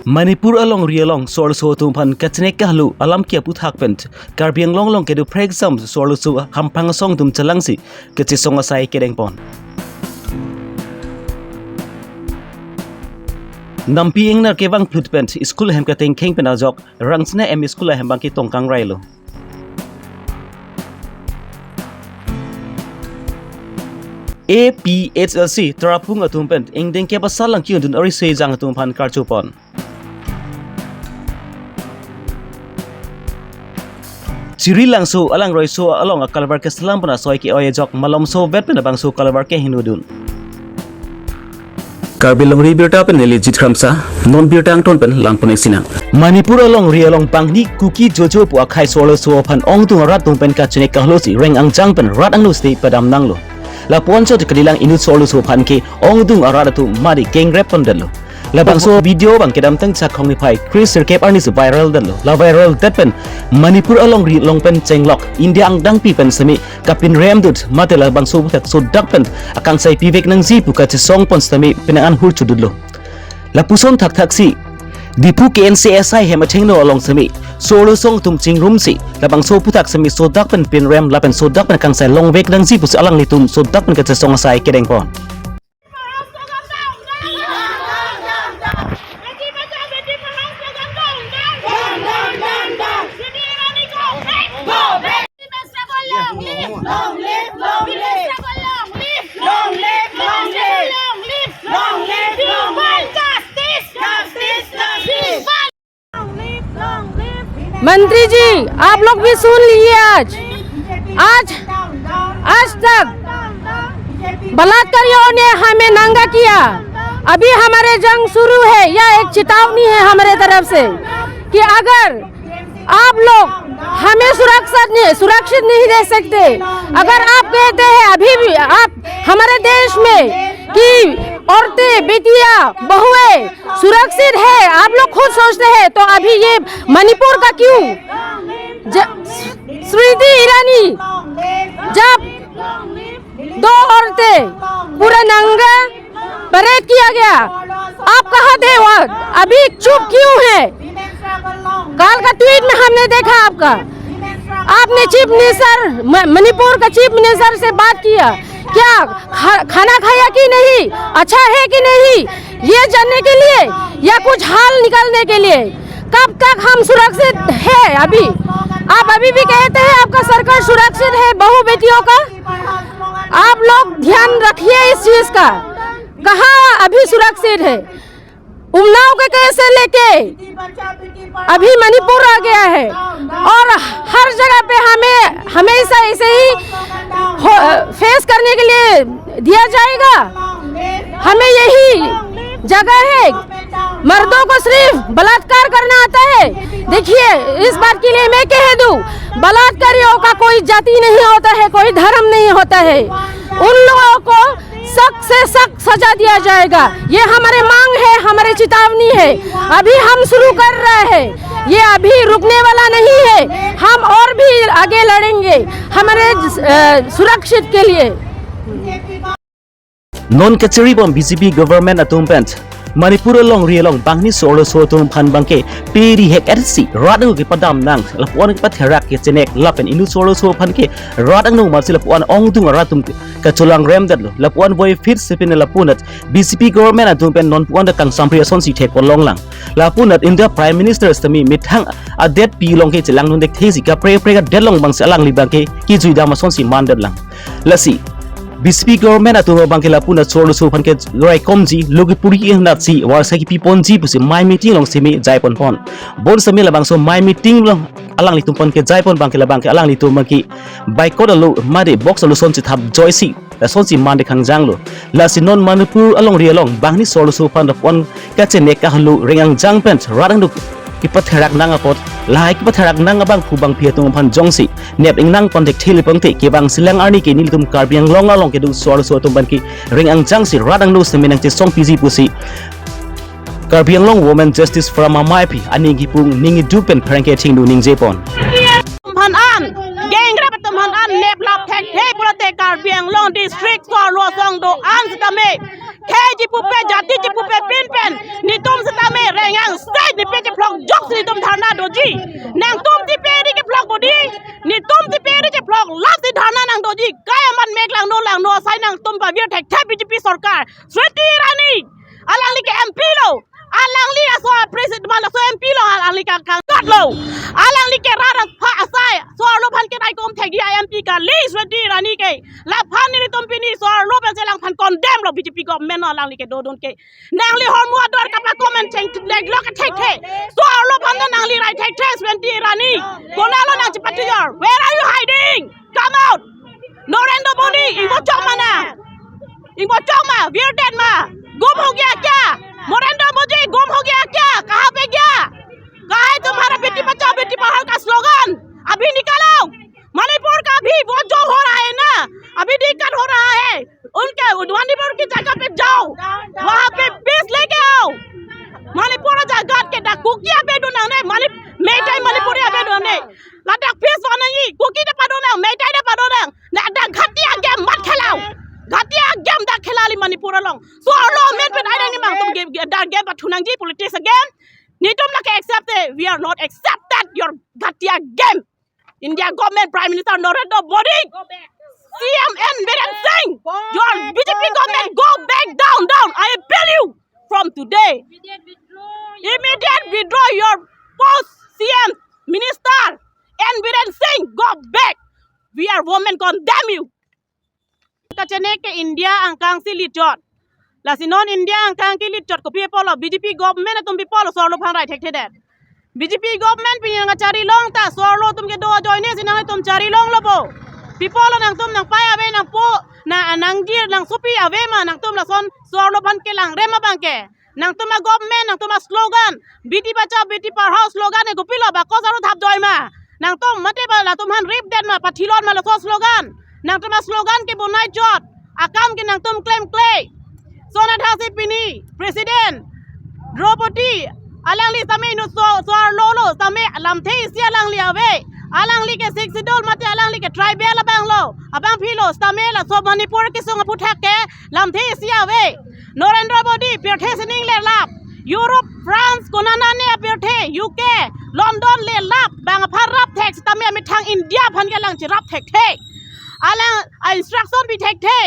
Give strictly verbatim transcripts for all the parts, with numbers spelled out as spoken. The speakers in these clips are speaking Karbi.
Manipur alongri along so-arloso atum aphan kachenek kahalo alam ke aputhak pen Karbi Anglong along kedo phrekjam so-arloso hamphang asong atum chelangsi kachesong asai kedengpon. Nampi ingnar kevang phlut pen school ahem katengkheng pen ajok Rangsina M E School ahem abangke tongkang railo. A P H L C Tarapung atum pen ingdeng kep asal lang kiyundun ari sejang atum aphan karchupon. Chiri Langso alangroiso along akalvar keselam pen asoi ke-oi ajok malomso vet pen labangso kalvar kehingnodun. Karbi Longri Birta pen neli Jit Kramsa, non birta angton pen langpon-ik sinang. Manipur alongri along bangni Kuki Jojo pu akhei so-arloso aphan ongdung arat atum pen kachenek kahalosi reng angjang pen rat angno state padam nanglo. Lapu-an chot kalilang inut so-arloso aphan ke ongdung arat atum mari kengrep pondetlo. Labangso video abang kedamtang Chakhong niphai kre sirkep arni si viral detlo. La viral det pen Manipur alongri along pen chenglok India angdangpi pen semi kapinrem dut mate labangso aputhak sodak pen akangsai pivek nangji pu kachesongpon semi penang an hur chodutlo. Lapuson thakthaksi Diphu K N C S I hem athengno along semi so-arloso atum chingrumsi labangso aputhak semi sodak pen pinrem lapen sodak pen akangsai longvek nangji pusi alanglitum sodak pen kachesong asai kedengpon. मंत्री जी, आप लोग भी सुन लीजिए, आज, आज, आज तक बलात्कारियों ने हमें नंगा किया। अभी हमारे जंग शुरू है, यह एक चेतावनी है हमारे तरफ से कि अगर आप लोग हमें सुरक्षा नहीं, सुरक्षित नहीं दे सकते, अगर आप कहते हैं अभी भी आप हमारे देश में कि औरतें, बेटियां, बहुएं सुरक्षित है, आप लोग खुद सोचते हैं, तो अभी ये मणिपुर का क्यों? ज-, स्मृति ईरानी, जब दो औरतें पूरा नंगा परेड किया गया, आप कहाँ थे वहाँ? अभी चुप क्यों है? कल का ट्वीट में हमने देखा आपका, आपने चीफ मिनिस्टर म-, मणिपुर का चीफ मिनिस्टर से बात किया, क्या खा-, खाना खाया कि नहीं, अच्छा है कि नहीं, ये जानने के लिए या कुछ हल निकालने के लिए? कब तक हम सुरक्षित है? अभी आप अभी भी कहते हैं आपका सरकार सुरक्षित है बहू बेटियों का, आप लोग ध्यान रखिए इस चीज का, कहाँ अभी सुरक्षित है? उन्नाव के केस से लेके अभी मणिपुर आ गया है और हर जगह पे हमें हमेशा ऐसे ही हो, फेस करने के लिए दिया जाएगा। हमें यही जगह है, मर्दों को सिर्फ बलात्कार करना आता है। देखिए, इस बात के लिए मैं कह दूं, बलात्कारियों का कोई जाति नहीं होता है, कोई धर्म नहीं होता है। उन लोगों को सख्त से सख्त सजा दिया जाएगा। ये हमारे मांग है, हमारे चेतावनी है। अभी हम शुरू कर रहे हैं, ये अभी रुकने वाला नहीं है। हम और भी आगे लड़ेंगे हमारे, अ, सुरक्षित के लिए। Non kachiripon B J P government atum pen Manipur alongri along bangni so-arloso atum aphan abangke peri hek ersi rat angno kepadam nang, lapu-an kepatherak kechenek lapen inut so-arloso aphan ke rat angno masi lapu-an ongdung arat atum kacholangrem detlo, lapu-an boy fit sepin lapunat B J P government atum pen non pu-an ta kangsampri asonsi thekpon longlang. Lapunat India Prime Minister sitame methang adet pi along ke chelangdun thekthesi kaprek kaprek adet along abangsi alangli abangke kejuidam asonsi mandetlang. Lasi B J P government atum abangke lapunat so-arloso aphan keraikomji, lo kepuri kenatsi, warsa kepiponji pusi mei meeting along semi jaiponpon. Bonsitame labangso mei meeting along alanglitum aphan kejaipon abangke labangke alanglitum abangke boycott alo mate box alo asonsi thap joisi, lasonsi mande khangjanglo. Lasi non Manipur alongri along bangni so-arloso aphan lapu-an kachenek kahalo reng angjang pen rat angno kepatherak nang apot, lahai kepatherak nang abangphu bangphi atum aphan jongsi nep ingnang pon thekthele pangte, kevangsilang arni ke nelitum Karbi Anglong along kedo so-arloso atum abangke reng angjangsi rat angno sitame nangchesongpiji pusi Karbi Anglong Women Justice Forum amaiphi aning kipung ning iduk pen pherangke thingdu ningjepon. Atum aphan an, gengrap atum aphan an neplap thekthe pulote Karbi Anglong district so-arloso do-an sitame, khei chipupe, jati chipupe pinpen, netum sitame reng angse Netum dharna doji. Nangtum T P A D ke block bodi. Netum T P A D ke block. Lasi dharna nangdoji. Kai amat mek langno langno asai nangtum pavir thekthe B J P sorkar. Smriti Irani. Alangli ke M P lo. Alangli laso president ma laso M P lo. Alangli ke kangkat lo. Alangli ke rat apha asai. So-arlo aphan ke naikom thekji M P kali Smriti Irani ke. Laphan netum pini so-arlo pensi alangphan condemn lo B J P government lo alangli kedodun ke. Nangli hormu ador kapakomen cheng lek lok thekthe. So-arlo aphan nangli rai thekthe Smriti Irani. Konatlo nang chepatujor? Where are you hiding? Come out. Narendra Modi, ingbo chok ma nang? Ingbo chok ma? Virded ma? Gum ho gaya kya? Narendra Modi, gum ho gaya kya? Kahan pe gaya? Kahan hai tumhara beti bachao beti padhao ka slogan? Abhi nikalo. Manipur ka abhi wo jo ho raha hai na, abhi dikkat ho raha hai. Unke Manipur ki jagah pe jao, wahan pe peace leke aao. Manipur jagat ke dak Kuki ave do nangne, Manip-, Meitei Manipuri ave do nangne. Ladak peace ave nangji, Kuki ta pado nang, Meitei ta pado nang. Ladak ghatiya game mat khelao. Ghatiya game dak khelali Manipur along. So-arlo amen pen ai nangji ma, tum game, game, dak game pathu nangji, politics game. Netum lake accept te, we are not accepted your ghatiya game. India government Prime Minister Narendra Modi, C M N Biren Singh, your B J P government, go back down, down. I appeal you from today. Immediate withdraw your, immediate withdraw your post C M Minister N Biren Singh, go back. We are women, condemn you. Kachene ke India angkang si lichot. Lasi non India angkang ke lichot kopi apotlo? B J P government atum pi apotlo so-arlo aphan rai thekthedet? B J P government pini nangchari long ta so-arlo atum kedo ajoine si nangtum chari longlo bo. Pi apotlo nangtum nangpai ave nangpo, na nangjir nangsopi ave ma nangtum lason so-arlo aphan kelang rem abang ke? Nangtum a-government, nangtum a-slogan, Beti Bachao, Beti Padhao slogan ke kopilo, bakos aru thap joi ma? Nangtum mate ba latum aphan rip det ma, pathilon ma laso slogan? Nangtum a-slogan ke bonai chot, akam ke nangtum klemkle. Sonat hasi pini, President Draupadi, alangli sitame inut so, so-arlo lo, sitame lamthe isi alangli ave, alangli ke Sixth Schedule mate alangli ke tribal abang lo, abang philo, sitame laso Manipur kesung aphuthak ke, lamthe isi ave. Narendra Modi pirthe sining lerlap. Europe, France, konane apirthe, U K, London lerlap. Bang aphan rap thek sitame amethang India aphan ke alang cherap thekthe. Alang a-instruction pi thekthe.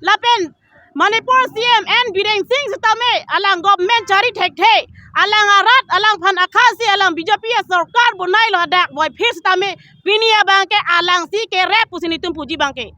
Lapen Manipur C M N Biren Singh sitame alang government chari thekthe. Alang arat, alangphan akhasi, alang B J P asorkar bonailo hadak boiphit sitame pini abang ke alangsi kerep pusi netum puji abang ke.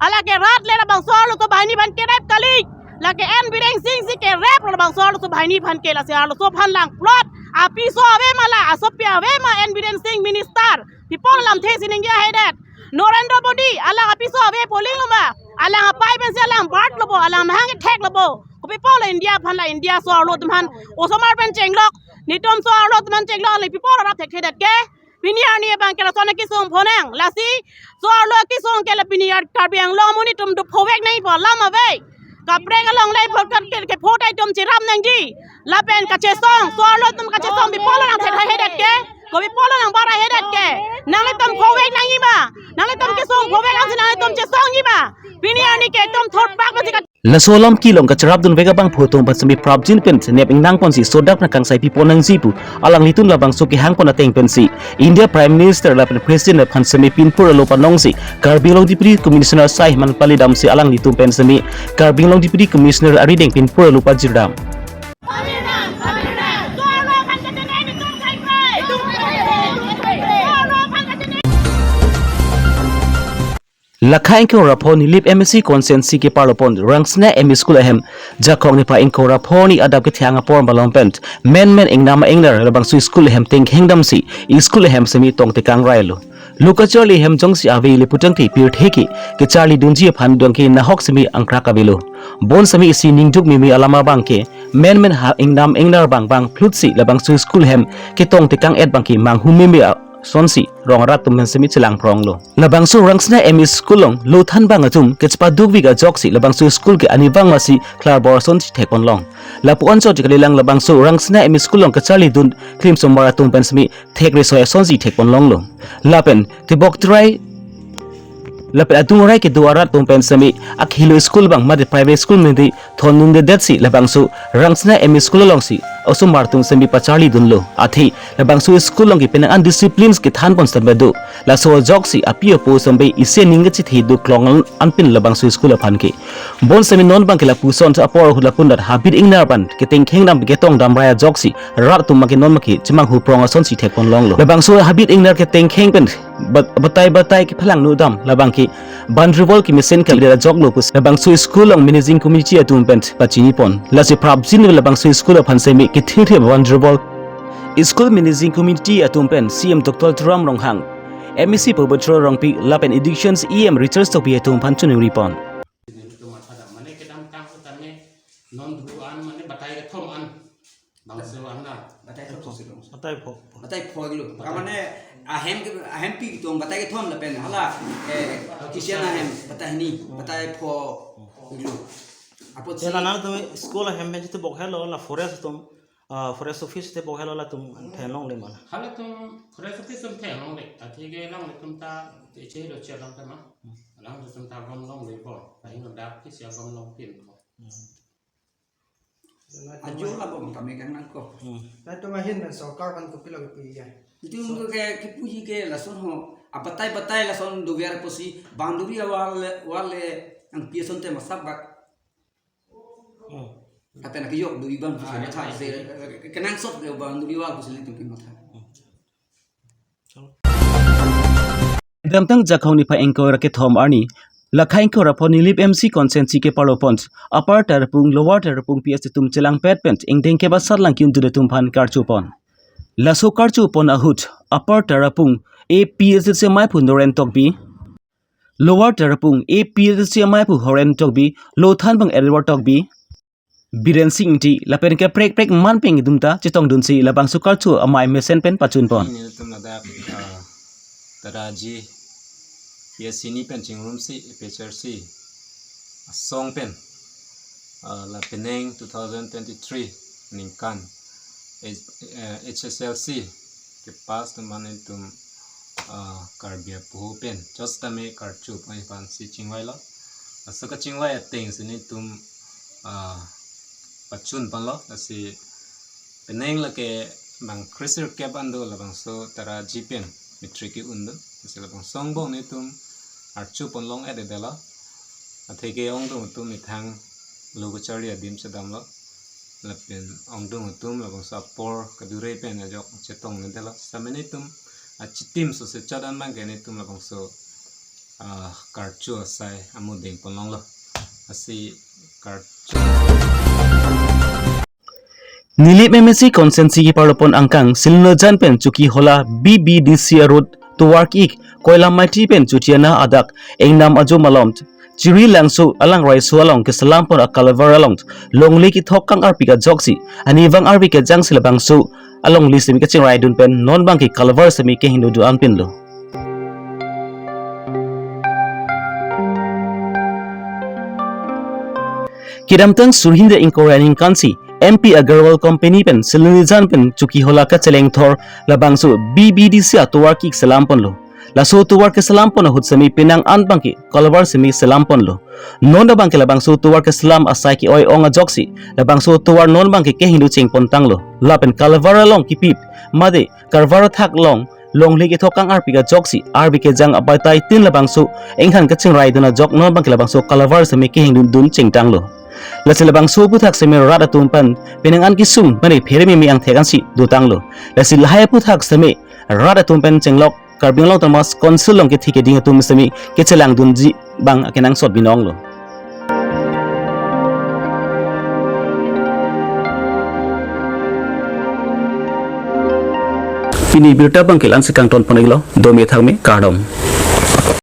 Ala ke rat le labangso arloso banghini aphan kerep kali. Lake N Biren Singh si kerep lo labangso arloso banghini aphan ke, lasi arloso aphan langplot. Apiso ave ma la, asopi ave ma N Biren Singh minister? Pi apot lamthe sining ahedet? Narendra Modi, alang apiso ave polinglo ma? Alang apei pensi alang bart lo bo, alang mahang kethek lo bo. Kopi apotlo India aphan la, India so-arlo atum aphan osomar pen chenglok, netum so-arlo atum aphan chenglok, le pi apot rap thekthedet ke? Pini arni abang ke lason akesung phonang. Lasi so-arlo akesung ke la pini ar Karbi Anglong amonit atum dophovek nangji pu alam ave. Kaprek along le phokat ke, ke photai atum cherap nangji. Lapen kachesong, so-arlo atum kachesong pi apotlo nang thekthedet ke? Kopi apotlo nang bar ahedet ke? Nanglitum phovek nangji ma? Nanglitum kesung phovek ansi nanglitum chesongji ma? Pini arni ke itum thurpak pensi ka Laso alam kelong kacherapdunvek abang photo pen semi prapjin pen senep ingnang ponsi sodak na kangsai pipon nangji pu alanglitum labangso kehang pon ateng pensi India Prime Minister lapen President aphan semi pinpur alo panongsi Karbi Anglong Deputy Commissioner asai aman palidamsi alanglitum pen semi Karbi Anglong Deputy Commissioner arideng pinpur alo pajirdam. Lakha ingkoi ra pho Nilip M A C constituency keparlopon Rangsina M E School ahem Jakhong niphai ingkoi ra pho arni adap kethang apor malom pen menmen ingnam ingnar labangso school ahem tengheng damsi school ahem semi tongtekang railo. Lo kacharli ahem jongsi ave le putangte pirthe ke kacharlidunji aphan dongke nahok semi angkrak avelo. Bon semi isi ningduk mimi alam abang ke menmen ha ingnam ingnar bang bang phlutsi labangso school ahem ketongtekang et bang ke manghu mimi a- sonsi rong arat atum pen semi chelang pronglo. Labangso Rangsina M E School along lo thanbang atum kechepadukvik ajoksi labangso school ke anivang masi klarbor asonsi thekponlong. Lapu anchot kalilang labangso Rangsina M E School along kacharlidun klimsomar atum pen semi thek risoi asonsi thekponlonglo. Lapen tebok terai Lapen adung arai kedo arat atum pen semi akhilo school abang mate private school mindi thondundedet si labangso Rangsina M E School alongsi osomar atum semi pacharlidunlo. Athe labangso school along ke penang an disciplines kethanpon semi do. Laso ajoksi api apo semi isi aning kachethe doklong an, anpin labangso school aphan ke. Bonsemi non abangke lapuson apor ahut lapu-an rat habit ingnar abang ketengkheng dam ketong damrai ajoksi rat atum abangke non abangke chemanghu prong asonsi thekponlonglo. Labangso habit ingnar ketengkheng pen bat-, batai batai kephalang nu dam labangke boundary wall kemesen kalidet ajoklo pusi labangso school along managing committee atum pen pachinipon. Lasi prapjin labangso school aphan semi kethirthir boundary wall. School managing committee atum pen C M Doctor Tuliram Ronghang, M A C Purbochoro Rongpi lapen Education E M Richard Tokbi atum aphan chiningripon. Nelitum matha dam mane kedamtang setame non dua an mane batai kethom an. Bangso an na. Batai kethom sih dong. Batai pho. Batai pho kilo. Batai. Mane ahem ke, ahem pi kethom batai kethom lapen hala, eh, Christian ahem batai hini, batai pho kilo. Apotsi. Ya, la nangtum school ahem pen chitebok helo la forest atum, ah, forest office tebok helo latum thenlongle ma la. Halatum forest office atum thenlongle. Athe ke alanglitum ta chehelo che alam ta ma. Alanglitum ta gomlongle po. Kahin dak kisi agomlongpin po. Ajo labang kami kan nangkok. Hmm. Nangtum ahin pen sorkar aphan kopilo kipu ya. Itum ke kipuji ke lason ho. Abatai batai lason doviar pusi boundary wall wall le ang piason te masap bak. Hmm. Kata nak yok duri bang pusi matha se kenangsot ke boundary wall pusi nelitum ke matha. Kedamtang Jakhong niphai ingkoi ra kethom arni, lakha ingkoi ra pho Nilip M C constituency keparlopon, Upper Tarapung, Lower Tarapung P S atum chelangpet pen ingdeng kebasat lang ki-undun atum aphan karchupon. Laso karchupon ahut, Upper Tarapung A P H L C amaiphu Noren Tokbi, Lower Tarapung A P H L C amaiphu Horen Tokbi, Lothanbang Edward Tokbi, Biren Sing Ingti lapen kaprek prek man peng atum ta chetongdunsi labangso karchu amei mesen pen pachunpon. Nelitum ladak, ah, Taraji P S C ni pen chingrumsi A P H L C asong pen, ah, la penang two thousand twenty-three ningkan H-, eh, H S L C kepass atum mane itum, ah, Karbi apoho pen chot tame karchupon aphansi chingvailo. Laso kachingvai atengsi nelitum, ah, pachunponlo. Lasi penang lake bang kresirkep an do labangso Taraji pen matric ke-undun. Lasi labangso angbong nelitum archupon long-et-edetlo. Atheke ongdung atum methang lo kacharli adim chedamlo. Lapen ongdung atum labangso apor kadure pen ajok chetongledetlo. Sitame nelitum achitim sose chot an abangke nelitum labangso, ah, karchu asai amo dengponlonglo. Lasi karchu. Nilip M A C constituency keparlopon angkang Silonijan pen Chokihola B B D C a-road tovar ki-ik Koilamati pen Chutiana adak ingnam ajo malom Chirilangso alang raiso along keselampon a-culvert along longle kethok kang-arpik ajoksi anivang arve kejangsi labangso alongle semi kachingraidun pen non abangke culvert semi kehingno dun anpinlo. Kedamtang surhini ingkoi ra ningkansi M P Agarwal company pen Silonijan pen Chokihola kachelengthor labangso B B D C atovar ki-ik selamponlo. Laso tovar keselampon ahut semi penang an abangke culvert semi selamponlo. Non abangke labangso tovar keselam asai ke-oi-ong ajoksi labangso tovar non abangke kehingno chengpontanglo. Lapen culvert along kipip mate culvert athak along longle kethok kang-arpik ajoksi arve kejang abatai tin labangso inghan kachingraidun ajok non abangke labangso culvert semi kehingno dun chengtanglo. Lasi labangso aphuthak semi rat atum pen penang an kesung mane phere meme angthek ansi dotanglo. Lasi lahai aphuthak semi rat atum pen chenglok Karbi Anglong Autonomous Council along kethe keding atum semi kechelangdunji abang akenangsot binonglo. Pini birta abangke la-ansi kangtonpon-iklo, dome thakme, kardom.